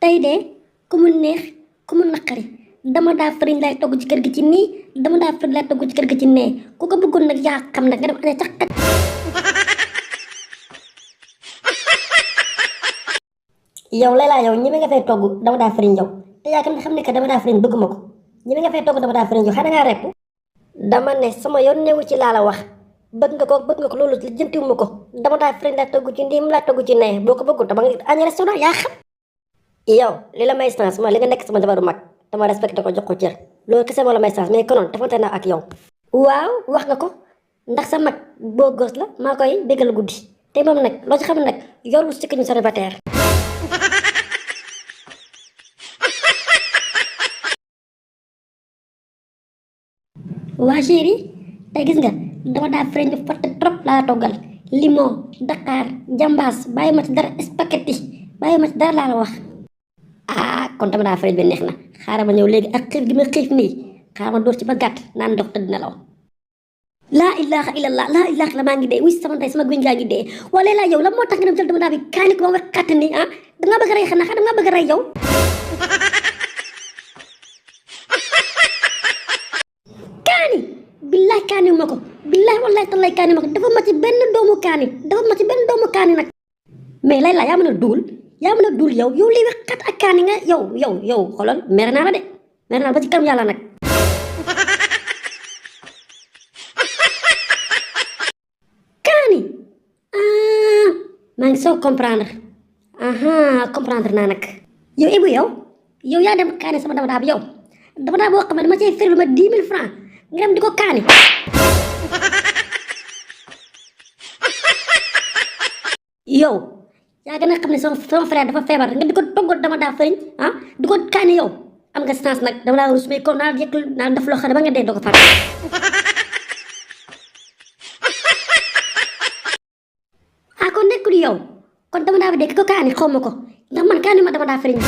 tey de ku mu neex ku mu naqari dama daa fariñ lay togg ci kër gi ci nii dama daa fariñ lay togg ci kër gi ci nee ku ko bëggoon nag yaa xam nag nga dem aña ca xaj. yow Layla yow ñi nga fay togg dama daa fariñ yow te yaa xam ne que dama daa fariñ bëgguma ko ñi nga fay togg dama daa fariñ yow xanaa ngaa repp. dama ne sama yoon newu ci laa la wax bëgg nga ko loolu jëntiwuma ko dama daa fariñ lay togg ci nii mu laa togg ci nee boo ko bëggul dama nga aña restaurant yaa xam. yow li la may chance mooy li nga nekk sama jabaru mag dama respecté ko jox ko cër loolu kese moo la may chance mais konoon defante naa ak yow. waaw wax nga ko ndax sa mag boo gos la maa koy bégal guddi te moom nag loo ci xam nag yorul sikki ñu célibataire. waa chéri tey gis nga dama daa freñ bi fatt trop laa toggal limon Dakar jambaas bàyyi ma ci dara spaghetti bàyyi ma ci dara laa la wax. kon dama daa freñ bi neex na xaaral ma ñëw léegi ak xiif gi ma xiif nii xaaral ma door ci ba gàtt naan ndox tëdd nelaw. laa ilaha illallah laa ilaha illallah maa ngi dee wuy sama ndey sama guñ gaa ngi dee wala laa yow la moo tax nga dem jël dama daa bi kaani ko ba wax kàtt ni dangaa bëgg a rey xanaa dangaa bëgg a rey yow. kaani billahi kaani ma ko billahi wallahi tallahi kaani ma ko dafa ma ci benn doomu kaani nag mais Layla yaa mën a duul yow lii wax kat ak kaani nga yow xoolal mere naa la de mere naa la ba ci kanam yàlla nag. kaani maa ngi soog comprendre naa nag yow Ibou yow yaa dem kaani sama dama daa bi yow dama daa boo xam ne dama cay feri lu ma 10 000 francs nga dem di ko kaani. yow yaa gën a xam ne sama frère dafa feebar nga di ko toggal dama daa fariñ di ko kaani yow am nga chance nag dama daa rus mais comme naa yëg naa def loo xam ne ba nga dee doo ko fàtte. kon nekkul yow kon dama daa bi dee ki ko kaani xaw ma ko ndax man kaani ma dama daa fariñ.